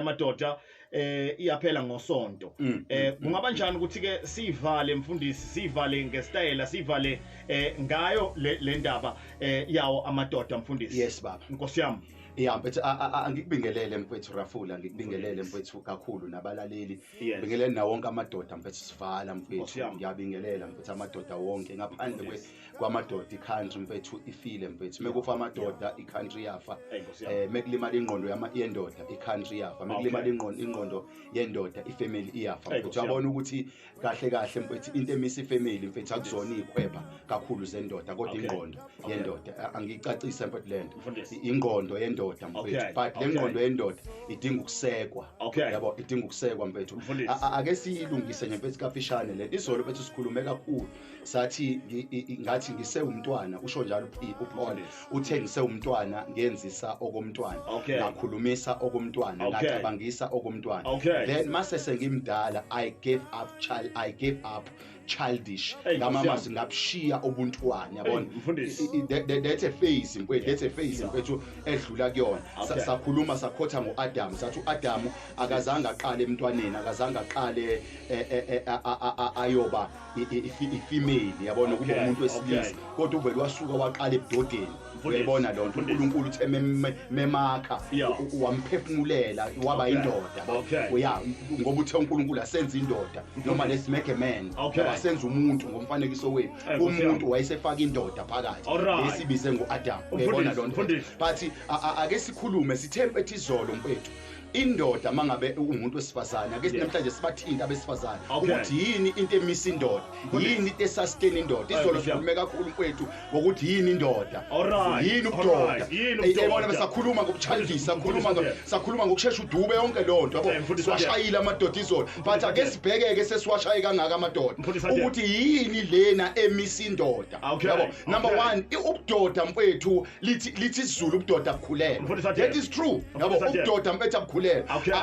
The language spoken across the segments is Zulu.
Amadoda iyaphela ngosonto. Kungaba njani ukuthi ke sivale, mfundisi, sivale ngesitayela, sivale ngayo le ndaba yawo amadoda, mfundisi? Yes, baba. Nkosi yami. Ya, mfethu, angikubingelele, mfethu Rafula, ngikubingelele, mfethu, kakhulu nabalaleli. Ngibingelele nawo wonke amadoda, mfethu, sivala, Nkosi mfethu. yami. Ngiyabingelela, mfethu, amadoda wonke ngaphandle kwamadoda i-country, mfethu, ifile, mfethu. Mekufa amadoda, i-country yafa. Hey, Nkosi yami. Mekulimala ingqondo yendoda, i-country yafa. Mekulimala ingqondo yendoda, ifamily iyafa. Hey, Mfethu, Nkosi yami. uyabona ukuthi kahle kahle, mfethu, into emisa ifamily, mfethu, akuzona iy'khwepha kakhulu zendoda, kodwa ingqondo yendoda. Angiyicacise, mfethu, lento. Mfundisi. Ingqondo yendoda, mfethu, but le ngqondo yendoda idinga ukusekwa. Yabo, idinga ukusekwa, mfethu. Mfundisi. Ake siyilungise nje, mfethu, kafishane le. Izolo, mfethu, sikhulume kakhulu, sathi ngathi ngisewumntwana, usho njalo uPaul. Mfundisi. Uthe ngisewumntwana ngenzisa okomntwana, ngakhulumisa okomntwana, ngacabangisa okomntwana. Then mase sengimdala, I gave up childish. Hey, Nkosi Ngamamazwi yami. ngabushiya ubuntwana, yabona. Hey, mfundisi. That's a phase, mfethu, that's a phase, mfethu, edlula kuyona. Sakhuluma, sakhotha ngoAdam, sathi uAdam akazange aqale emntwaneni, akazange aqale ayoba i-female, yabona, kuba umuntu wesilisa, kodwa uvele wasuka waqala ebudodeni. Mfundisi. Uyayibona lonto? Mfundisi. uNkulunkulu uthe memakha, wamphefumulela, waba indoda, yabo. Ya, ngoba uthe uNkulunkulu asenze indoda, noma let's make a man. Yabo, asenze umuntu ngomfanekiso wethu. Eh, Nkosi yami. Umuntu wayesefaka indoda phakathi, lesibize ngoAdam. Uyayibona lonto? Mfundisi. But ake sikhulume, sithe, mfethu, izolo, mfethu, indoda mangabe umuntu wesifazane, ake namhlanje sibathinta abesifazane ukuthi yini into emisa indoda, Mfundisi. yini into esustain indoda. Ay, Izolo Nkosi yami. sikhulume kakhulu, mfethu, ngokuthi yini indoda, yini ubudoda. Yini ubudoda. Yabona, besakhuluma ngobuchildish, sakhuluma Mfundisi. sakhuluma ngokushesha udube, yonke lonto, yabo. Eh, mfundisi. Siwashayile amadoda izolo, but ake sibhekeke sesiwashaye kangaka amadoda, Mfundisi. ukuthi yini lena emisa indoda. Yabo, number 1, ubudoda, mfethu, lithi isiZulu ubudoda bukhulele. Mfundisi. That is true, yabo. Ubudoda, mfethu, abukhulele.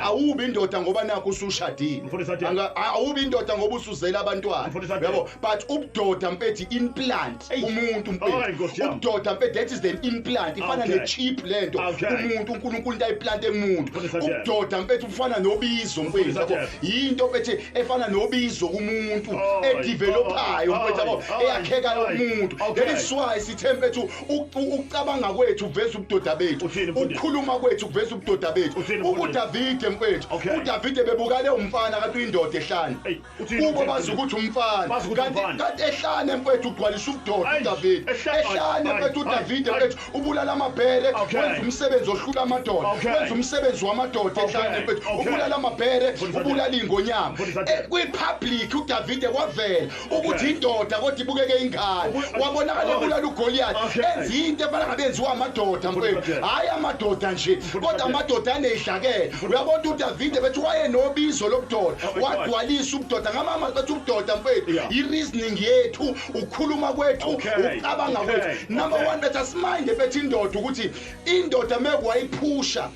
Awubi indoda ngoba nakho usushadile. Mfundisi. Awubi indoda ngoba usuzela abantwana. Mfundisi. Yabo, but ubudoda, mfethu, implant Eish. umuntu, Ay, mfethu. Nkosi yami. Ubudoda, mfethu, that is the implant, ifana ne-chip lento. Umuntu, uNkulunkulu into ayiplante kumuntu. Mfundisi. Ubudoda, mfethu, bufana nobizo, mfethu, Mfundisi. yabo. Yinto, mfethu, efana nobizo kumuntu, edevelopayo, mfethu, yabo, eyakhekayo kumuntu. That is why sithe, mfethu, ukucabanga kwethu kuveza ubudoda bethu. Uthini, mfundisi? Ukukhuluma kwethu kuveza ubudoda bethu. Uthini, mfundisi? UDavide, mfethu, uDavide bebukale umfana kanti uyindoda ehlane. Ey, uthini, Kubo mfundisi? bazi ukuthi umfana. Bazi ukuthi Kanti umfana. kanti ehlane, mfethu, ugcwalisa ubudoda Eish, uDavide. ehlane, Ehlane, ay, mfethu, ay, uDavide, ay. mfethu, ubulala amabhere, wenza umsebenzi ohlula amadoda, wenza umsebenzi wamadoda ehlane, mfethu, ubulala amabhere, Mfundisi. ubulala ingonyama. Mfundisi. Kwi-public uDavide kwavela ukuthi indoda, kodwa ibukeke ingane. Wabonakala ebulala uGoliath, enza into efana ngabe yenziwa amadoda, mfethu. Hhayi amadoda nje, kodwa amadoda aney'dlakela. Uyabona ukuthi uDavide bethi wayenobizo lobudoda, Oh my God. wagcwalisa ubudoda. Ngamama bethi ubudoda, mfethu, i-reasoning yethu, ukukhuluma kwethu, ukucabanga kwethu. Number 1, bethi asiminde bethi indoda, ukuthi indoda mekwayiphusha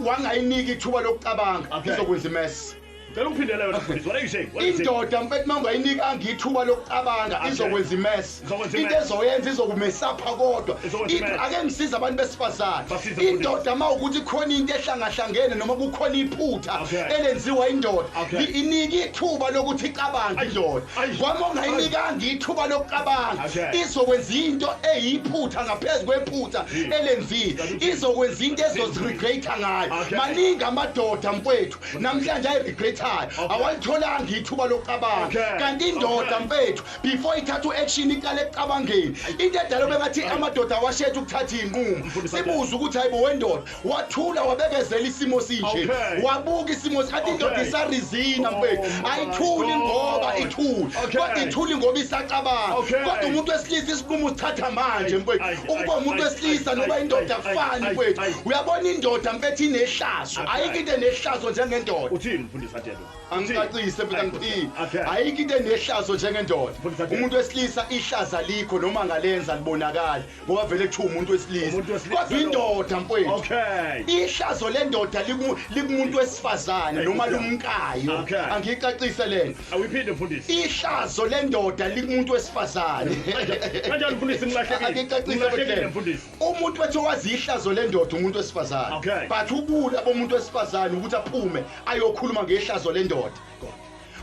wangayinika ithuba lokucabanga, izokwenza imess. Ngicela ungiphindele yona, mfundisi. What are you saying? What are you saying? Indoda, mfethu, mangayinikanga ithuba lokucabanga, izokwenza imess. Izokwenza Into imess. ezoyenza izokumesapha, kodwa Izokwenza imess. Ake ngisize abantu besifazane. Basize, mfundisi. Indoda mawukuthi khona into ehlangahlangene noma kukhona iphutha elenziwa indoda, inike ithuba lokuthi icabange indoda. Kwama ungayinikanga ithuba lokucabanga, izokwenza into eyiphutha ngaphezu kwephutha elenzile, izokwenza into ezoziregreta ngayo. Maningi amadoda, mfethu, namhlanje ayiregretayo, awalitholanga ithuba lokucabanga. Kanti indoda, mfethu, before ithatha u-action iqale ekucabangeni. Into edala bengathi amadoda awashethe ukuthatha iy'nqumo, Mfundisi. sibuze ukuthi hayibo, wendoda, wathula wabekezela isimo sinje, wabuka isimo, kanti indoda isarizina, Oh mfethu, my ayithuli God. ngoba ithuli, kodwa ithuli ngoba isacabanga. Kodwa umuntu wesilisa isinqumo usithatha manje, mfethu. Ukuba umuntu wesilisa noma indoda akufani, mfethu. Uyabona, indoda, mfethu, inehlazo. Ayikho into enehlazo njengendoda. Uthini, mfundisi Hadebe? Jebo. Angicacise mfethu, angiphiki. Okay. Ayikho into enehlazo njengendoda. Mfundisi Athebe. Umuntu wesilisa ihlaza likho noma ngalenza libonakali ngoba vele kuthiwa umuntu wesilisa. Umuntu wesilisa Kodwa indoda mfowethu. Okay. Ihlazo lendoda likumuntu wesifazane noma lumkayo. Okay. Angiyicacise lento. Awuyiphinde mfundisi. Ihlazo lendoda likumuntu wesifazane. Kanjani mfundisi ngilahlekile? Angicacise Ngilahlekile mfethu. mfundisi. Umuntu wethu owazi ihlazo lendoda umuntu wesifazane. Okay. But ubula bomuntu wesifazane ukuthi aphume ayokhuluma ngehlazo lendoda.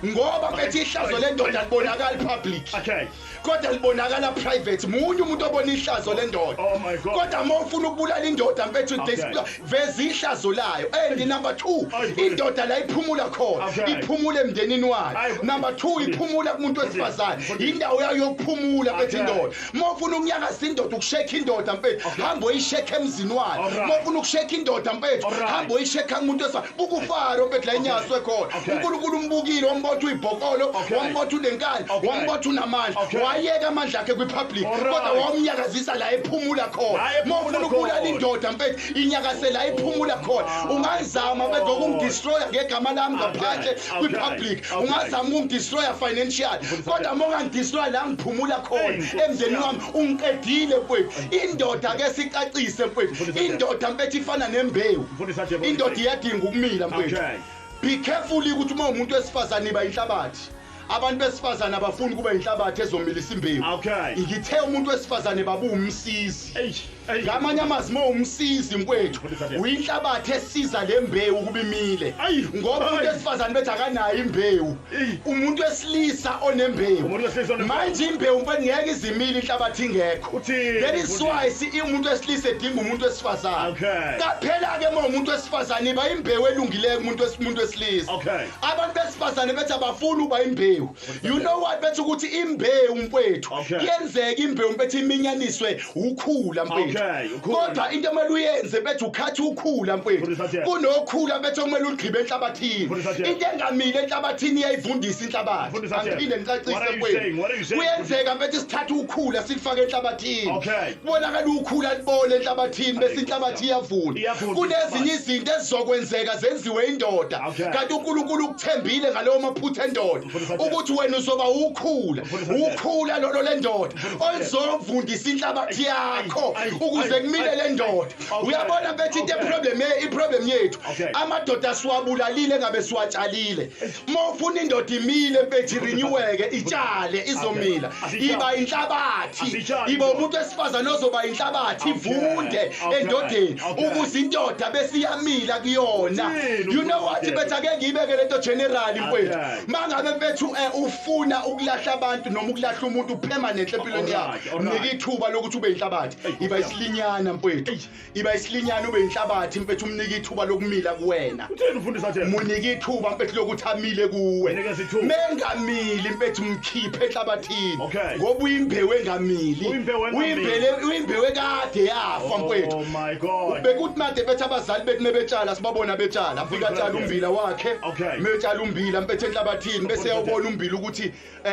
Ngoba mfethu ihlazo lendoda libonakala public. Okay. Kodwa libonakala private. Munye umuntu obona ihlazo lendoda. Oh my God. Kodwa uma ufuna ukubulala indoda mfethu Okay. veza ihlazo layo. And number 2, Ay, indoda la iphumula khona. Okay. Iphumula emndenini wayo. Ay, Number 2 iphumula kumuntu wesifazane. Mfundisi. Indawo yayo yokuphumula mfethu Okay. indoda. Uma ufuna ukunyakaza indoda ukushake indoda mfethu, hamba uyishake emzini wayo. Alright. Uma ufuna ukushake indoda mfethu, Alright. hamba uyishake kumuntu wesifazane. Buka uFaro mfethu la inyaswe khona. Okay. uNkulunkulu umbukile wambotha uyibhokolo, Okay. wambotha unenkani, Okay. wambotha unamandla. Okay. Wayeka amandla akhe kwipublic. Alright. Kodwa wamnyakazisa la ephumula khona. La ephumula Uma ufuna ukubulala khona. indoda mfethu, inyakase la ephumula khona. Ungazama mfethu ngokungidestroya ngegama lami ngaphandle Okay. kwipublic. Okay. Ungazama ukungidestroya financially. Kodwa uma ungangidestroya la ngiphumula khona Hey, Nkosi emndenini yami. wami ungiqedile mfethu. Indoda ke sicacise mfethu. Mfundisi Athebe. Indoda mfethu ifana nembewu. Mfundisi Athebe. Indoda iyadinga ukumila mfethu. Okay. Be careful ukuthi uma umuntu wesifazane iba inhlabathi. Abantu besifazane abafuni kuba inhlabathi ezomilisa imbewu. Okay. Ngithe umuntu wesifazane babuwumsizi. Eish. Eish. Ngamanye amazwi uma umsizi mfowethu Mfundisi Athebe. uyinhlabathi esiza le mbewu ukuba imile. Ayi. Ngoba umuntu Ayi. wesifazane bethi akanayo imbewu. Eyi. Umuntu wesilisa onembewu. Umuntu wesilisa onembewu. Manje imbewu mfethu ngeke izimile inhlabathi ingekho. Uthini, That is mfundisi? why si umuntu wesilisa edinga umuntu wesifazane. Okay. Qaphela ke uma umuntu wesifazane iba imbewu elungileyo kumuntu umuntu wesilisa. Okay. Abantu besifazane bethi abafuni ukuba imbewu. You know what bethi ukuthi imbewu mfethu Okay. yenzeka imbewu mfethu iminyaniswe ukhula mfethu. Okay, ukhula. Kodwa into emele uyenze bethi ukhatha ukhula mfethu. Mfundisi Athebe. Kunokhula bethi okumele uligqibe enhlabathini. Mfundisi Athebe. Into engamile enhlabathini iyayivundisa inhlabathi. Mfundisi Athebe. Angiphinde ngicacise What are you mfethu. saying? What are you saying? Kuyenzeka mfethu sithathe ukhula silifake enhlabathini. Okay. Kubonakala ukhula libole enhlabathini bese Ayi, inhlabathi iyavuna. Iyavunda Kunezinye izinto ezizokwenzeka zenziwe indoda. Okay. Kanti uNkulunkulu ukuthembile ngalowo maphutha endoda Mfundisi Athebe. ukuthi wena uzoba ukhula. Mfundisi Athebe. Ukhula lolo lendoda Mfundisi Athebe. olizovundisa inhlabathi yakho ayi, ukuze ayi, kumile ayi, le ndoda. Okay. Uyabona mfethu into Okay. problem iproblem yethu. Okay. Amadoda siwabulalile ngabe siwatshalile. Uma ufuna indoda imile mfethu reneweke itshale izomila. Asitshale. Iba inhlabathi. Asitshale Iba indoda. umuntu wesifazane ozoba inhlabathi Okay. ivunde Okay. endodeni Okay. ukuze indoda bese iyamila kuyona. Uthini You know what umfundisi? mfethu ake ngiyibeke lento general mfethu. Okay. Mangabe mfethu ufuna ukulahla abantu noma ukulahla umuntu permanent empilweni yakho Alright, alright. mnika ithuba lokuthi ube inhlabathi. Iba isilinyana mfethu. Iba isilinyana ube inhlabathi mfethu umnika ithuba lokumila kuwena. Uthini mfundisi Athebe? Munike ithuba mfethu lokuthi amile kuwe. Mnikeze ithuba. Mengamili mfethu mkhiphe enhlabathini. Okay. Ngoba uyimbewu engamili. Uyimbewu engamili. Uyimbewu ekade yafa mfethu. Oh my God. Bekuthi made bethu abazali bethu mebetshala sibabona betshala afika atshala umbila wakhe Okay. metshala umbila mpethe enhlabathini bese yawubona umbila ukuthi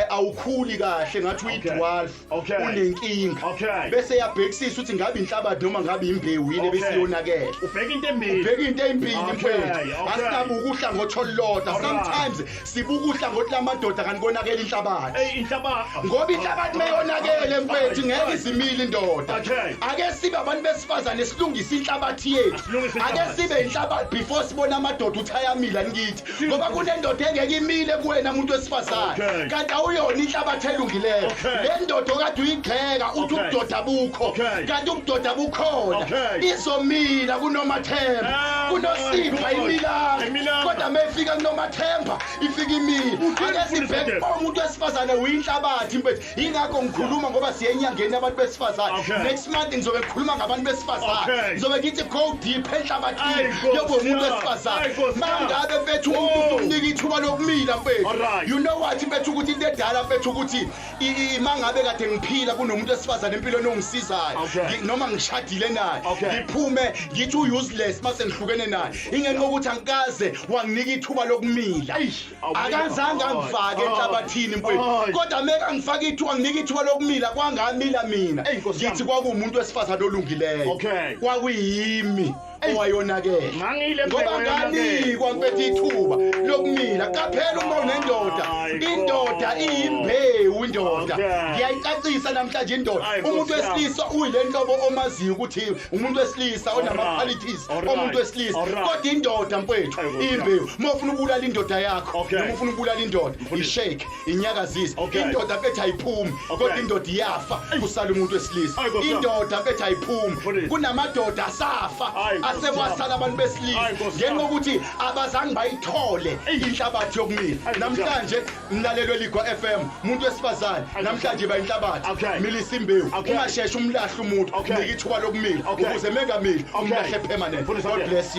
awukhuli kahle ngathi uyidwarf Okay. unenkinga Okay. bese yabhekisisa ukuthi ngabe inhlabathi noma ngabe imbewu yini Okay. bese iyonakele Ubheka into embili. ubheka into eyimbili Okay, mfethu okay. asinabuka uhlangothi olulodwa Alright. sometimes sibuka uhlangothi lamadoda kanti konakele inhlabathi Ey inhlabathi. ngoba inhlabathi meyonakele mfethu ngeke izimile indoda Okay. ake sibe abantu besifazane silungise inhlabathi yethu Asilungise ake inhlabathi. sibe inhlabathi before sibone amadoda ukuthi ayamila nikithi ngoba kunendoda engeke imile kuwena muntu wesifazane Okay. kanti awuyona inhlabathi elungileyo Okay. le ndoda okade uyigxeka uthi Okay. ubudoda bukho Okay. kanti ubudoda bukhona Okay. izomila kunomathemba Ah, kunosipha my God. imilanga Ayimilanga. kodwa mayifika kunomathemba ifika imile Uthini ake mfundisi sibheke Athebe? umuntu wesifazane uyinhlabathi mfethu ingakho ngikhuluma ngoba siye enyangeni yabantu besifazane Okay. next month ngizobe ngikhuluma ngabantu besifazane Okay. ngizobe ngithi go deep enhlabathini Ayi, Nkosi yoba umuntu yami. wesifazane Ayi, Nkosi yami. mangabe mfethu umuntu Oh. usumnika ithuba lokumila mfethu Alright. you know what mfethu ukuthi into edala mfethu ukuthi mangabe kade ngiphila kunomuntu wesifazane empilweni ongisizayo Okay. noma ngishadile naye Okay. ngiphume ngithi u-useless mase ngihlukene naye ingenxa yokuthi angikaze wanginika ithuba lokumila Eish, akazange angifake enhlabathini mfowethu Ay. kodwa meke angifake ithuba nginika ithuba lokumila kwangamila mina Eyi, Nkosi yami. ngithi kwakuwumuntu wesifazane olungileyo Okay. kwakuyimi owayonakele. Ngangile Ngoba nganikwa mfethu ithuba lokumila. Qaphela uma unendoda, indoda iyimbewu indoda. Ngiyayicacisa namhlanje indoda. Umuntu wesilisa uyilenhlobo omaziyo ukuthi umuntu wesilisa onama qualities omuntu wesilisa. Kodwa indoda mfethu iyimbewu. Uma ufuna ukubulala indoda yakho, noma ufuna ukubulala indoda, ishake, inyakazise. Indoda mfethu ayiphumi, kodwa indoda iyafa kusala umuntu wesilisa. Indoda mfethu ayiphumi. Kunamadoda asafa asekwasala abantu besilisa ngenxa yokuthi abazange bayithole inhlabathi yokumila. Namhlanje mlalelo Ligwa FM, umuntu wesifazane namhlanje bayinhlabathi, milisa imbewu, ungasheshi umlahle umuntu, nika ithuba lokumila ukuze mengamili umlahle permanent. God bless you.